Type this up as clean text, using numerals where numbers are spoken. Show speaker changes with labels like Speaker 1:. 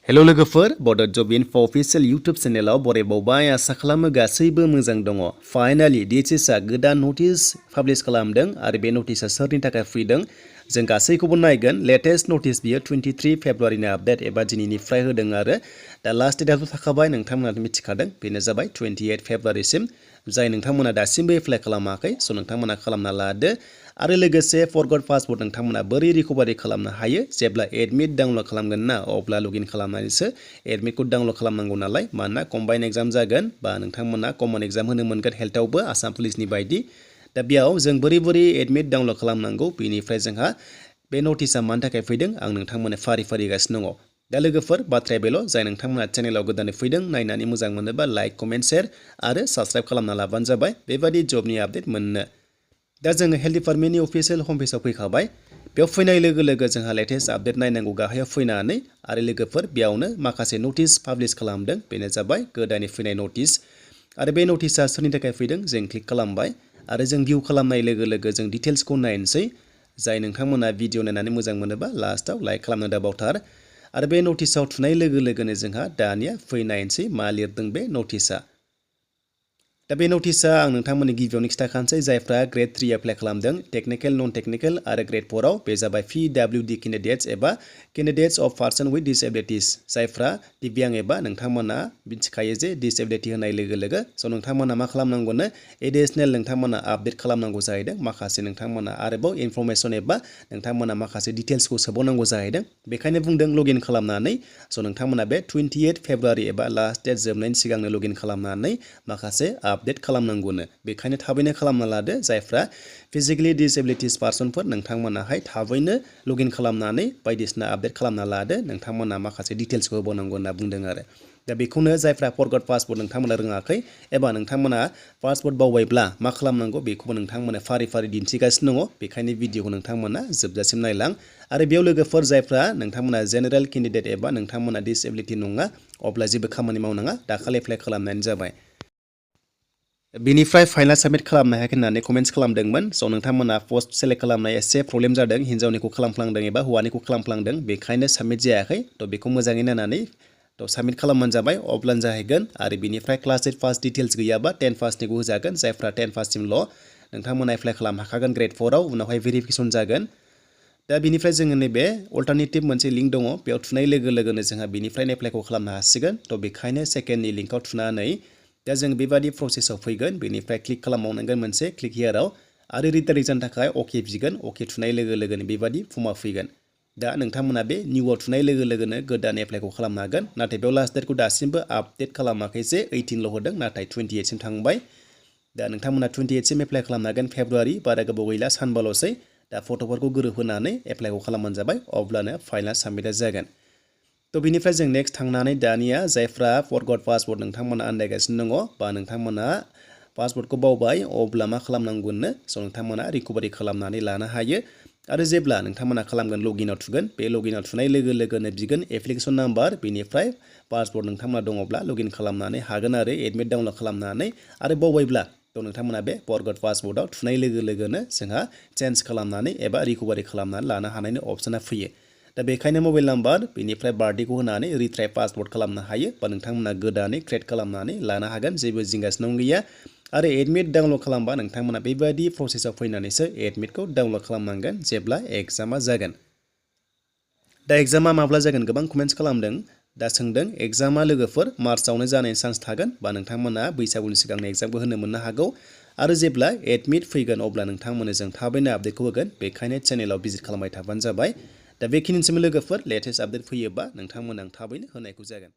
Speaker 1: Hello लोगोफोर बड' जब info official YouTube चेनेलाव बरायबावबाय आसा खालामो गासैबो मोजां दङ। फाइनालि DHS आ गोदान नटिस पाब्लिश खालामदों आरो बे नटिसआ सोरनि थाखाय फैदों जों गासैखौबो नायगोन। लेटेस्ट नटिस बियो 23 फेब्रुवारिनि आपडेट एबा दिनैनिफ्राय होदों आरो दा लास्ट डेटआथ' थाखाबाय नोंथांमोना मिथिखादों बेनो जाबाय 28 फेब्रुवारिसिम। जाय नोंथांमोना दासिमबो एप्लाइ खालामाखै स' नोंथांमोना खालामना लादो आरो लोगोसे फरगट पासवर्ड नोंथांमोना बोरै रिकभारि खालामनो हायो जेब्ला एडमिट डाउनलड खालामगोन ना अब्ला लगइन खालामनानैसो एडमिटखौ डाउनलड खालामनांगौ नालाय मानोना कम्बाइन एग्जाम जागोन बा नोंथांमोना कमन एग्जाम होनो मोनगोन हेल्थआवबो आसाम पुलिसनि बायदि। दा बेयाव जों बोरै एडमिट डाउनलड खालामनांगौ बेनिफ्राय जोंहा बे नटिसआ मानि थाखाय फैदों आं नोंथांमोननो फारि गासिनो दङ। दा लोगोफोर बाथ्राया बेल' जाय नोंथांमोना चेनेलाव गोदानै फैदों नायनानै मोजां मोनोबा लाइक कमेन्ट शेयार आरो साबस्क्राइब खालामना लाबानो जाबाय बेबादि जबनि आपडेट मोननो। दा जोङो हेल्थ डिपार्टमेन्टनि अफिसियेल हम पेजाव फैखाबाय। बेयाव फैनाय लोगो जोंहा लेटेस्ट आपडेट नायनांगौ गाहायाव फैनानै आरो लोगोफोर बेयावनो माखासे नटिस पाब्लिश खालामदों बेनो जाबाय गोदानै फैनाय नटिस आरो बे नटिसआ सोरनि थाखाय फैदों जों क्लिक खालामबाय आरो जों भिउ खालामनाय लोगो जों डिटेल्सखौ नायनोसै। जाय नोंथांमोना भिडिअ नायनानै मोजां मोनोबा लास्टआव लाइक खालामनो दाबावथार आरो बे नटिसआव थुनाय लोगोनो जोंहा दानिया फैनायसै मा लिरदों बे नटिसआ। दा बे नटिसआ आं नोंथांमोननि गिबियावनो खिथाखानोसै जायफ्रा ग्रेड 3 एप्लाइ खालामदों टेक्निकेल नन टेक्निकेल आरो ग्रेड 4 आव बे जाबाय PWD केन्डिडेट्स एबा केन्डिडेट्स अफ पार्सन विथ डिसेबिलिटिस जायफ्रा दिव्यां एबा नोंथांमोना मिथिखायो जे डिसेबिलिटि होनाय लोगो स' नोंथांमोना मा खालामनांगौनो एडिशनेल नोंथांमोना आपडेट खालामनांगौ जाहैदों माखासे नोंथांमोना आरोबाव इनफरमेसन एबा नोंथांमोना माखासे डिटेल्सखौ सोबावनांगौ जाहैदों बेखायनो बुंदों लगइन खालामनानै स' नोंथांमोना बे 28 फेब्रुवारि एबा लास्ट डेट जोबनायनि सिगांनो लगइन खालामनानै माखासे आपडेट खालामनांगौनो बेखायनो थाबैनो खालामना लादो। जायफ्रा फिजिकेलि डिसेबिलिटिस पार्सनफोर नोंथांमोनाहाय थाबैनो लगइन खालामनानै बायदिसिना आपडेट खालामना लादो नोंथांमोना माखासे डिटेल्सखौ होबावनांगौ होनना बुंदों आरो दा बेखौनो जायफ्रा फरगट पासवर्ड नोंथांमोना रोङाखै एबा नोंथांमोना पासवर्ड बावबायब्ला मा खालामनांगौ बेखौबो नोंथांमोना फारि दिन्थिगासिनो दङ बेखायनो भिडिअखौ नोंथांमोना जोबजासिम नायलां आरो बेयाव लोगोफोर जायफ्रा नोंथांमोना जेनेरेल केन्डिडेट एबा नोंथांमोना डिसेबिलिटि नङा अब्ला जेबो खामानि मावनाङा दाखालि एप्लाइ खालामनायानो जाबाय। बेनिफ्राय फाइनाल साबमिट खालामनो हायाखै होननानै कमेन्ट्स खालामदोंमोन स' नोंथांमोना पस्ट सेलेक्ट खालामनाय एसे प्रब्लेम जादों हिन्जावनिखौ खालामफ्लांदों एबा हौवानिखौ खालामफ्लांदों बेखायनो साबमिट जायाखै थ' बेखौ मोजाङै नायनानै थ' साबमिट खालामबानो जाबाय अब्लानो जाहैगोन आरो बेनिफ्राय क्लास 8 पास डिटेल्स गैयाबा 10 पासनिखौ होजागोन जायफ्रा 10 पाससिमल' नोंथांमोना एप्लाइ खालामनो हाखागोन ग्रेड 4 आव उनावहाय भेरिफिकेसन जागोन। दा बेनिफ्राय जोङो नैबे अल्टारनेटिभ मोनसे लिंक दङ बेयाव थुनाय लोगोनो जोंहा बेनिफ्रायनो एप्लाइखौ खालामनो हासिगोन थ' बेखायनो सेकेन्डनि लिंकआव थुनानै दा जों बेबादि प्रसेसआव फैगोन बेनिफ्राय क्लिक खालामबावनांगोन मोनसे क्लिक हियाराव आरो रिटार्न जानो थाखाय अके बिगोन अके थुनाय लोगोनो बेबादि फर्मआ फैगोन। दा नोंथांमोना बे निउआव थुनाय लोगोनो गोदान एप्लाइखौ खालामनो हागोन नाथाय बेयाव लास्ट डेटखौ दासिमबो आपडेट खालामाखै जे 18 ल' होदों नाथाय 28 सिम थांबाय। दा नोंथांमोना 28 सिम एप्लाइ खालामनो हागोन फेब्रुवारि बारा गोबाव गैला सानबाल'सै दा फट'फोरखौ गोरोबहोनानै एप्लाइखौ खालामबानो जाबाय अब्लानो फाइनाल साबमिटआ जागोन। थ' बिनिफ्राय जों नेक्स्ट थांनानै दानिया जायफ्रा फरगट पासवर्ड नोंथांमोना आन्दायगासिनो दङ बा नोंथांमोना पासवर्डखौ बावबाय अब्ला मा खालामनांगौनो स' नोंथांमोना रिकभारि खालामनानै लानो हायो आरो जेब्ला नोंथांमोना खालामगोन लगइनआव थुगोन बे लगइनआव थुनाय लोगोनो बिगोन एप्लिकेसन नाम्बार बेनिफ्राय पासवर्ड नोंथांमोना दङब्ला लगइन खालामनानै हागोन आरो एडमिट डाउनलड खालामनानै आरो बावबायब्ला थ' नोंथांमोना बे फरगट पासवर्डआव थुनाय लोगोनो जोंहा चेन्ज खालामनानै एबा रिकभारि खालामनानै लानो हानायनि अपसना फैयो। दा बेखायनो मबाइल नाम्बार बेनिफ्राय बार्थडेखौ होनानै रिट्राइ पासवर्ड खालामनो हायो बा नोंथांमोना गोदानै क्रिएट खालामनानै लानो हागोन जेबो जिंगासिनो गैया आरो एडमिट डाउनलड खालामबा नोंथांमोना बेबायदि प्रसेसआव फैनानैसो एडमिटखौ डाउनलड खालामनांगोन जेब्ला एग्जामा जागोन। दा एग्जामा माब्ला जागोन गोबां कमेन्ट्स खालामदों दा सोंदों एग्जामा लोगोफोर मार्चआवनो जानायनि चान्स थागोन बा नोंथांमोना बैसागुनि सिगांनो एग्जामखौ होनो मोननो हागौ आरो जेब्ला एडमिट फैगोन अब्ला नोंथांमोननो जों थाबैनो आपडेटखौ होगोन बेखायनो चेनेलाव भिजिट खालामबाय थाबानो जाबाय। दा बेखिनिसिम लोगोफोर लेटेस्ट आपडेट फैयोबा नोंथांमोना थाबैनो होनायखौ जागोन।